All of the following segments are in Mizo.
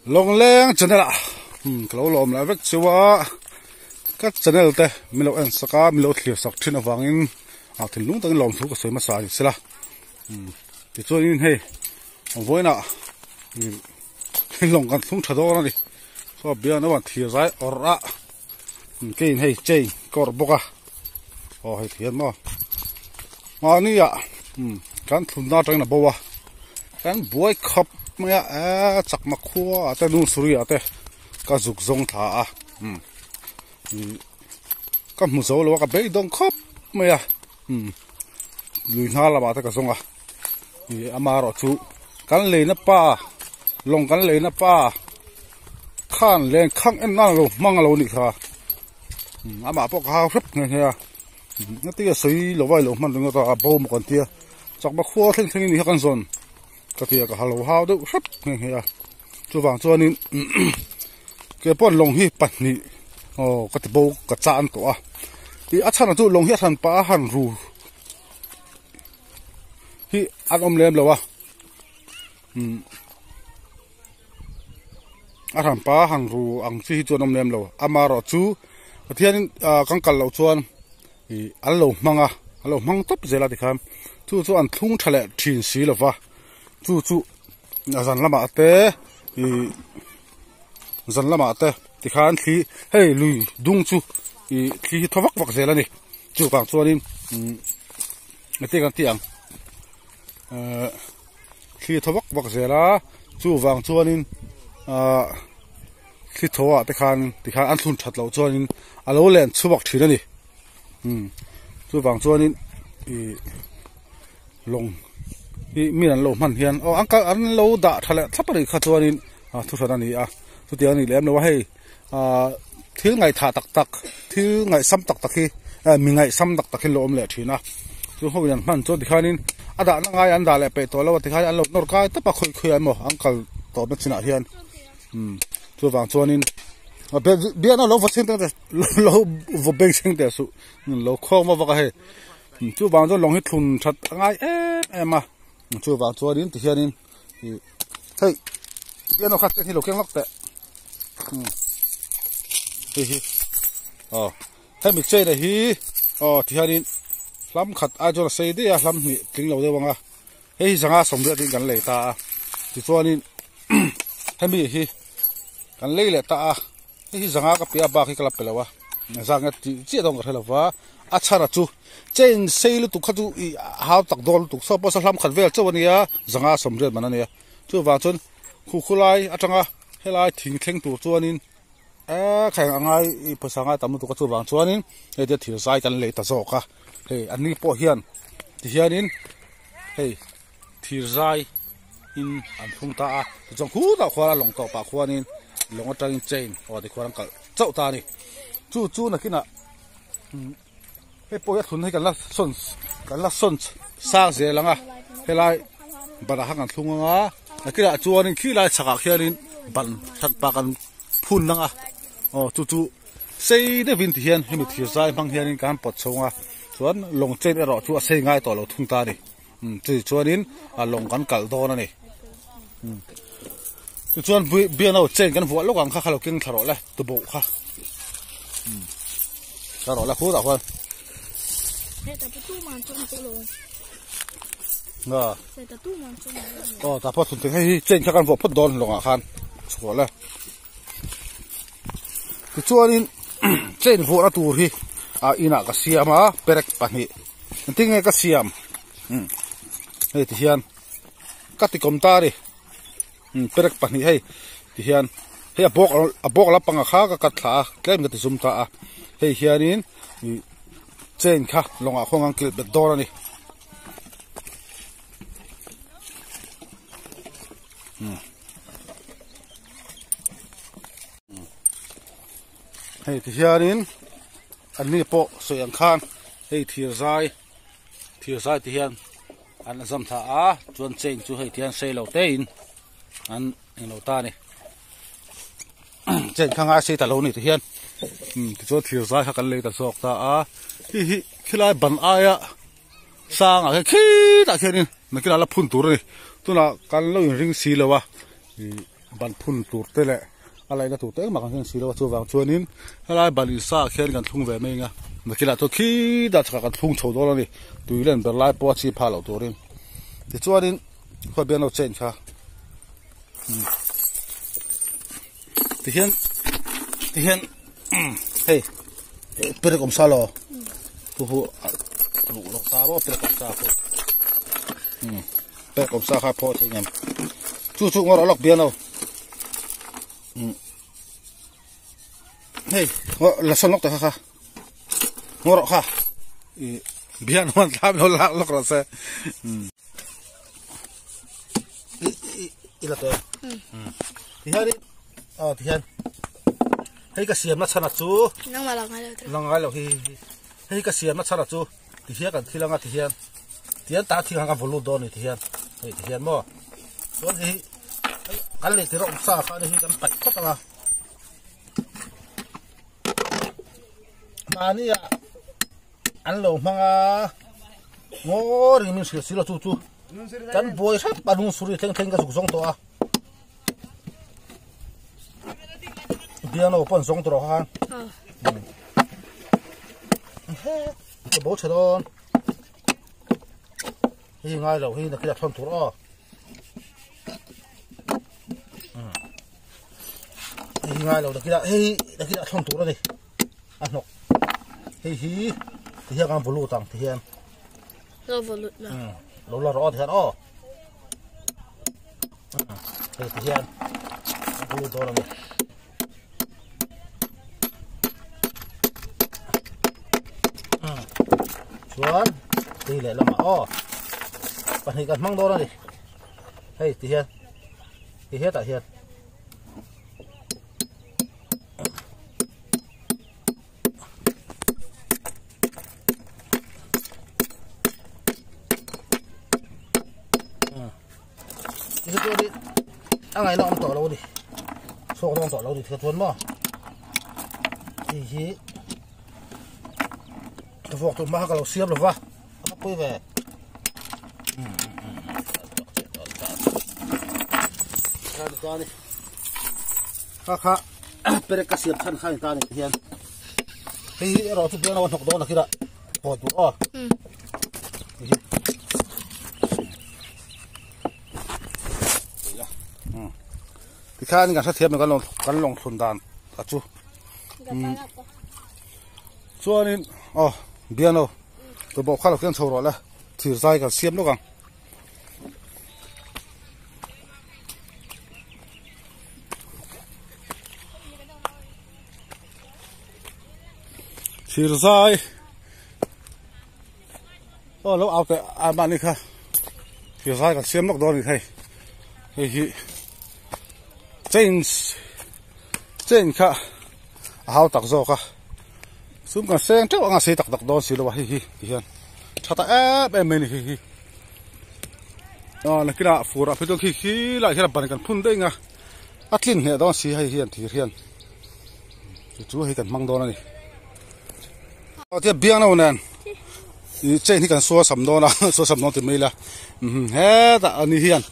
Lawngleng channel ah ka lo lawm leh vek chu a ka channel te min lo en sak a min lo thlir sak thin avangin ah thinlung takin lawmthu ka sawi hmasa a ni sela tichuanin hei vawiinah lawng kan thlung tha dawn a ni saw bian a thir zai awrh a keiin hei chain ka awrh bawk a aw hei ti hian maw mahni ah kan thlunna atangin a bo a kan buai khawp mai a eee chakma khua ah te nusuri ah te ka zuk zawng thla a ka hmu zo lo a ka beidawng khawp mai a lui hna lamah te ka zawng a ih amaherawh chu kan leina pa lawng kan leina pa khan lenkhang en nan alo hmang alo nih kha amah pawh ka hau hrep nghe nghe a engtin nge sawi lo a ilo hman ringawt a a bo maw kan tia chakma khua thleng thleng in ni kha kan zawn ka tia ka halo hau deuh hrep nghe nghe a chuvang chuanin ke pawh lawng hi pahnih aw ka ti bo ka chah an tawh a ih a chhan ah chu lawng hi a hran pah a han ru hi an awm lem lo a umm a hran pah a han ru ang chi hi chu an awm lem lo amaherawh chu Pathianin ah kan kal loh chuan ih an lo hmang a an lo hmang tawp zel a tikhan chu chu an thlung tha leh thin si lo va chu chu a zan lamah te ih zan lamah te tikhan thli hei lui dung chu ih thli hi thaw vak vak zel a ni chuvang chuanin umm engtin kan tih ang ehh thli thaw vak vak zel a chuvang chuanin ahh thli thaw ah te khan tikhan an thlun that loh chuanin a lo len chhuak thin a ni umm chuvang chuanin ih lawng hi mi an lo hman hian aw an kal an lo dah tha leh thlap a nih kha chuanin ah thu hran a ni a chutiang a nih lem lo a hei ah thil ngaihthah tak tak thil ngaihsam tak tak hi eh mi ngaihsam tak tak hi lo awm leh thin a chu ho in an hman chuan tikhanin a dahna ngai an dah leh peih tawh lo a tikhan an lo nawr kai tawp a khawi khawi ah emaw an kal tawpna chinah hian umm chuvang chuanin biakna lo vaw thleng teh lo vaw beng thleng teh suh lo khawng vak vak a hei chuvang chuan lawng hi thlun that a ngai em em a chuvang chuanin tihianin ih hei piano kha hi lo keng lawk teh hei hi aw hemi chain a hi aw tihianin hlam khat ai chuan a sei daih a hlam hnih tling lo deuh ang a hei hi zanga sawmriat in kan lei ta a tichuanin hemi hi kan lei leh ta a. Hei hi zanga ka piah bak hi ka la pe lo a, zang nge tih chiah dawn ka hre lo va, a chhara chu chain sei lutuk kha chu ih hau tak dawn lutuk saw pawh saw hlam khat vel chauh a nia, zanga sawmriat man a nia, chuvang chuan khu khu lai atanga helai thing thleng tur chuanin eee khaeng a ngai ih pawisa ngai tam lutuk a chuvang chuanin hei te thir zai kan lei ta zawk a, hei an ni pawh hian tihianin hei thir zai. in an thlung ta a tichuan khutah khuan a lawng tawh pah khuanin lawng atangin chain aw tikhuan an kalh chauh ta a ni chu chu nakinah hei pawh hi a thlun hi kan la sawn kan la sawn sang zel ang a helai banah khan kan thlung ang a nakinah chuanin khilai chhakah khianin ban that pah kan phun ang a aw chu chu sei deuhin tihian hemi thir zai hmang hianin kan pawt chho ang a chuan lawng chain erawh chu a sei ngai tawh lo thung ta a ni. Chutih chuanin a lawng kan kalh dawn a ni tichuan biano chain kan vuah lawk ang kha kha lo keng thla rawh le tuboh kha thla rawh le khutah khuan aw tah pawh thun hei hi chain kha kan vuah phawt dawn lawngah khan chhuk rawh le tichuanin chain vuahna tur hi a inah ka siam a perek pahnih. Engtin nge ka siam hei ti hian ka ti kawm ta a ni perek pahnih hei ti hian hei a bawk a bawk lampang ah kha ka cut thla a tlem ka ti zum ta a hei hianin ih chain kha lawngah khuan an kilh bet dawn a ni. Hei ti hianin an ni pawh sawi ang khan hei thir zai thir zai ti hian an zam thla a chuan chain chu hei ti hian sei lo te in an englo ta a ni chain kha ngai sei ta lo a ni ti hian tichuan thir zai kha kan lei ta zawk ta a hei hi khilai ban aia sangah khian khitah khianin nakinah la phun tur a ni tunah kan lo inring si lo a. Ban phun tur te leh a laihna tur te engmah kan hriat si lo a chuvang chuanin helai ban insa ah khian kan thlung ve mai ang a nakinah chuan khi dah chakah kan thlung chho dawn a ni tui len ber lai pawh a chip phah loh turin tichuanin khawi bian lo change kha tihian tihian hei perek awm sa lo chu chu luh loh ta maw perek awm sa khu perek awm sa kha phaw thei ngem chu chu ngawrh lawk bian lo hei la sawn lawk ta kha kha ngawrh kha ih bian huan thlam lo lak lawk rawh se. I la tawh em tihian in aw tihian hei ka siamna chhan a chu nangmah lo ngai lo nang ngai lo hi hei ka siamna chhan a chu tihian kan thil anga tihian tihian ta thing ang ka vaw lut dawn a ni tihian hei tihian maw chuan hei kan leh tir a awm sa khan hei kan paih phawt anga mahni ah an lo hmang a ngaw ring min hrilh si lo chu chu kan buai hrep a lung suri thleng thleng ka zuk zawng tawh a bianglo pawh an zawng tawh rawh khan ka bo chhe dawn hei ngai lo hei nakila thawn tur aw hei ngai lo nakila hei nakila thawn tur a ni a hnawk hei hi ti hian kan vaw lut ang ti hian lo vaw lut la lo la rawh ti hian aw hei ti hian kan vaw lut dawn a ni chuan tui leh lamah aw pahnih kan hmang dawn a ni hei ti hian ti hetah hian A ngaihna awm tawh lo a ni chhuak dawn tawh lo a ni thil chuan maw hei hi ka vuak tur hma kha ka lo siam lo va a pui ve. Kha kha perek ka siam chhan kha ni ta ni hian hei hi erawh chu biang lo a hnawk dawn a khirah pawt duh aw tikhan kan hrethiam kan lo kan lawng thlun dan a chu chuanin aw biang lo tubawh kha lo keng chho rawh le thir zai kan siam lawk ang. Thir zai aw lo au teh a mahni kha thir zai kan siam lawk dawn a ni thei hei hi change chain kha a hau tak zawk a sum kan seng teuh anga sei tak tak dawn si lo a hei hi ti hian tha ta em em mai a ni hei hi aw nakinah fur ah phei chuan khi khi lai hian a ban kan phun daih ang a a tlin hneh dawn si hei hian thir hian chu chu hei kan hmang dawn a ni aw tia biang no nen ih chain hi kan sual sam dawn a sual sam dawn ti mai ila hetah ani hian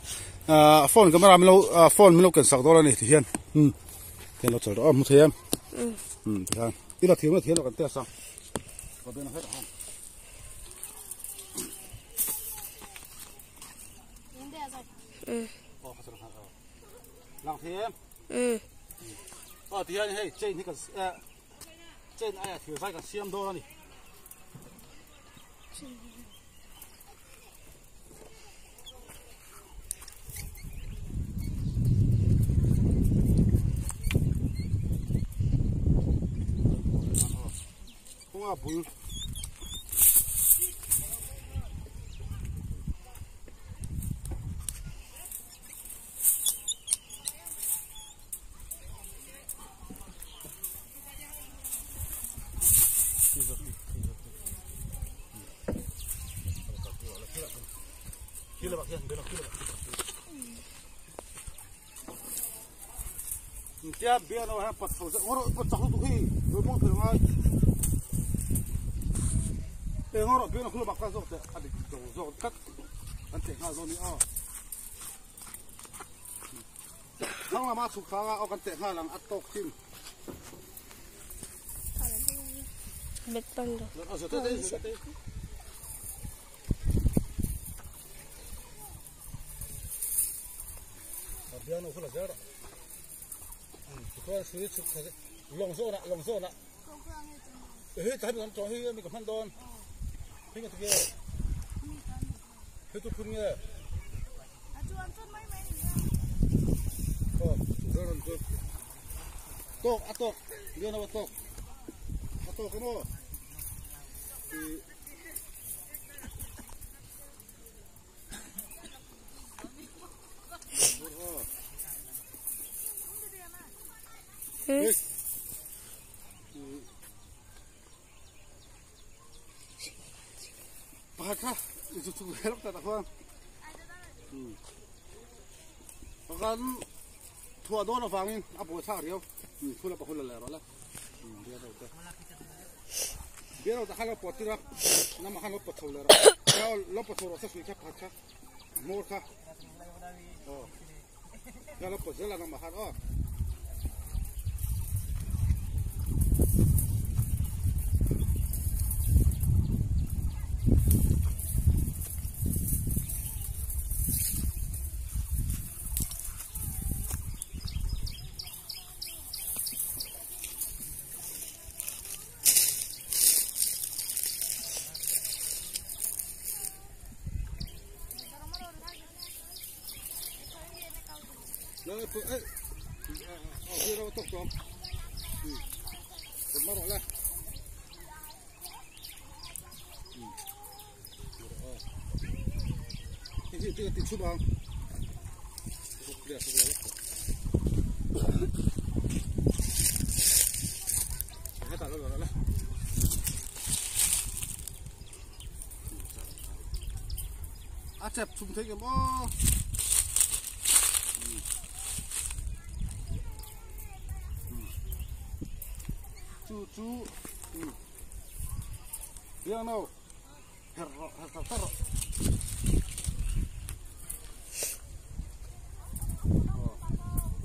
ah phone camera min lo ah phone min lo ken sak dawn a ni ti hian umm hian lo chawl rawh aw hmu thei em umm ti hian i la thiam la thiam lo kan test ang lang thei em aw ti hian hei chain hi kan chain aia thir zai kan siam dawn a ni. Kawnga bul Thlang lama chhuk thlanga aw kan teh nghal ang a tawk chin. Tawk a tawk lian a tawk a tawk emaw Pakhat kha i chu help ta khuan kan thua dawn avangin a buai thlak riau phul a pahul a leh rawh le biar lo ta khan lo pawt tir a namah khan lo pawt chho leh rawh lo pawt chho rawh se sui kha pakhat kha hmawr kha aw lo pawt zel a namah khan aw. A chep chhum thei em aw. Chu chu biang no her rawh her tar tar rawh.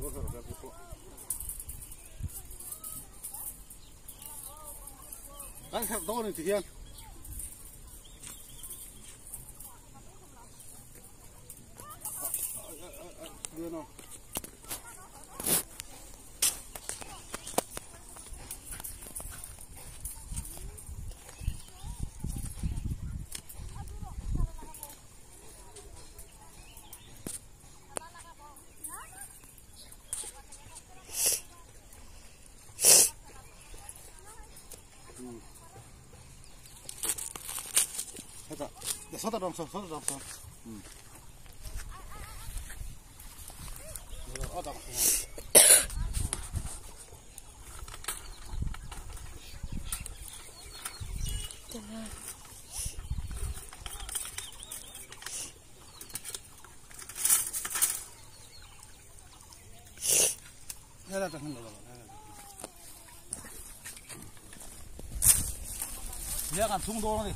Aw her her pawh. Kan her dawn in ti hian. Kan thung dawn a ni.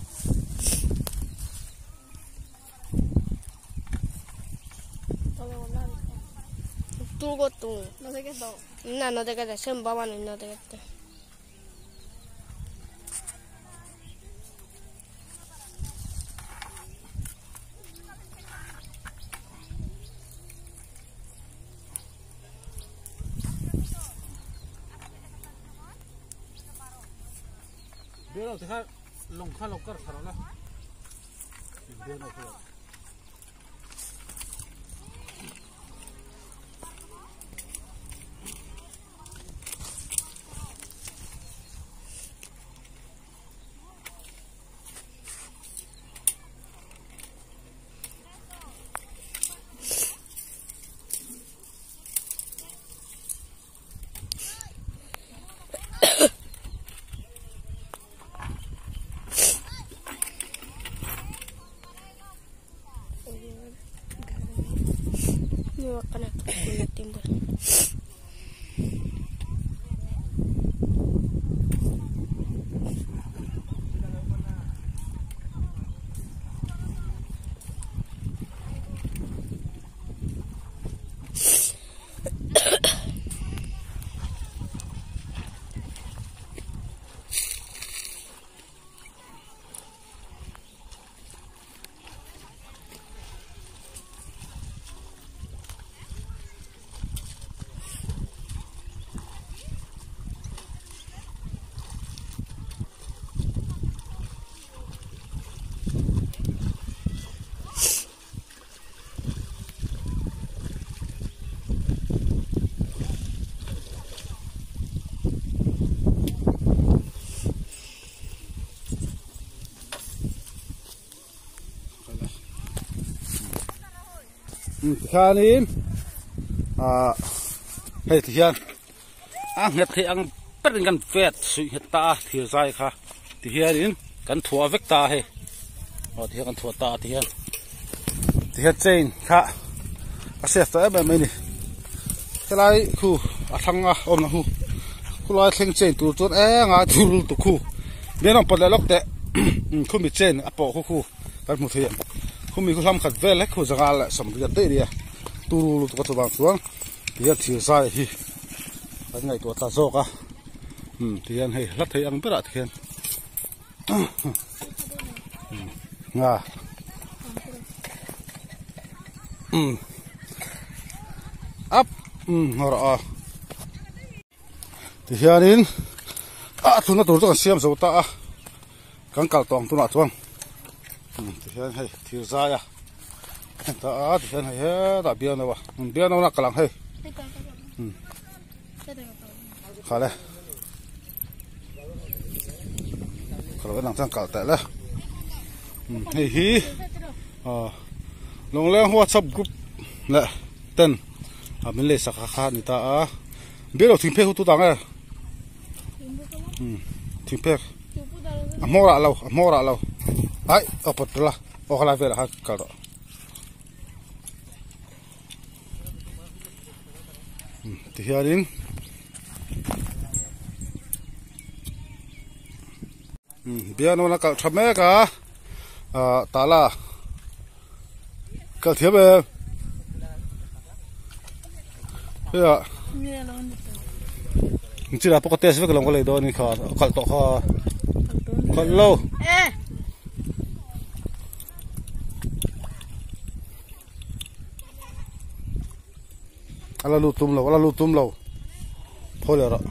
뚫고 너 되겠어. 나 되겠다. 지금 봐봐, 너 되겠다. Biar lo lồng kha lộc kar tharo la. Biar lo kar. Tikhanin ah hei ti hian a nghet theih ang berin kan vet suih nghet ta a thir zai kha ti hianin kan thuah vek ta a hei aw ti hian kan thuah ta a ti hian ti hian chain kha a safe ta em em mai a ni helai khu a thlang a awmna khu khulai thleng chain tur chuan eng a thur lutuk khu bian rawn pawt leh lawk teh khumi chain a pawh khu khu. Kan hmu thei ang. Khumi khu hlam khat vel hlek khu zanga leh sawmriat daih a nia. Turu lutuk a chuvang chuan ti hian thir zai hi kan ngaihtuah ta zawk a. Umm ti hian hei hla thei ang berah ti hian nga umm up umm haw rawh aw. Tihianin a thutna tur chu kan siam zo ta a kan kal tawh ang tunah chuan tihian hei thir zai a ta a tihian hei hetah bial no a bial no na kal ang hei kha le ka lo en ang chuan kal teh le hei hi Lawngleng whatsapp group leh ten a min lei sak kha a ni ta a bial lo thingphek hu tu tang e thingphek a hmawr ah lo a hmawr ah lo ai aw pawt la aw khalai velah khan kal rawh tihianin bial nawn a kalh tha mek a ah tala. Kal thiam em hei ah chilai pawh ka test vek alawm ka lei dawn a ni kha a kalh tawh kha kalh lo a la lut tum lo a la lut tum lo phawi leh rawh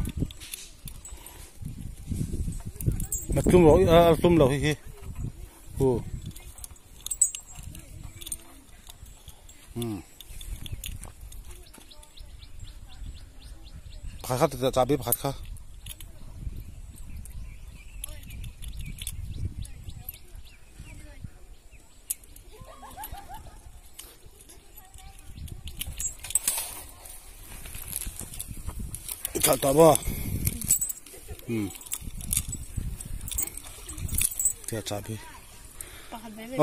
a tum lo a tum lo hi hi hu. Pakhat kha titeh chahbi pakhat kha. Khalh tawh maw? Tia chahbi.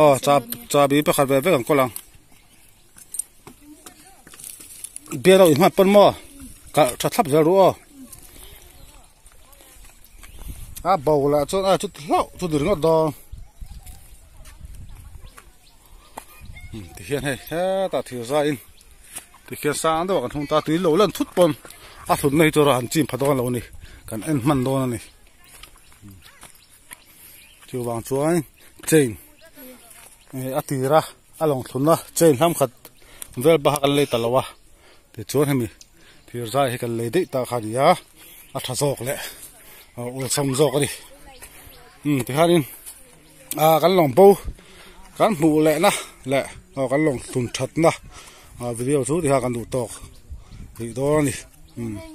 Aw chahbi pakhat ve vek ang kawl ang. Beer a inhman pawn maw kalh tha thlap zel ru aw. A bo lah chuan a chuti hlauh chu ni ringawt dawn. Tihian hei hetah thir zaiin tikhian sang deuhah kan hung ta tui lo lan thut pawn a hlutna hi chu han chim pha dawn lo a ni kan en hman dawn a ni. Chuvang chuan chain a tir a a lawng thlunna chain hlam khat vel bak a kan lei ta lo a tichuan hemi thir zai hi kan lei daih ta kha a ni a a tha zawk leh awlsam zawk a ni umm tikhanin ah kan lawng bo kan hmuh leh na leh aw kan lawng thlun thatna ah video chu tikha kan duh tawk rih dawn a ni umm.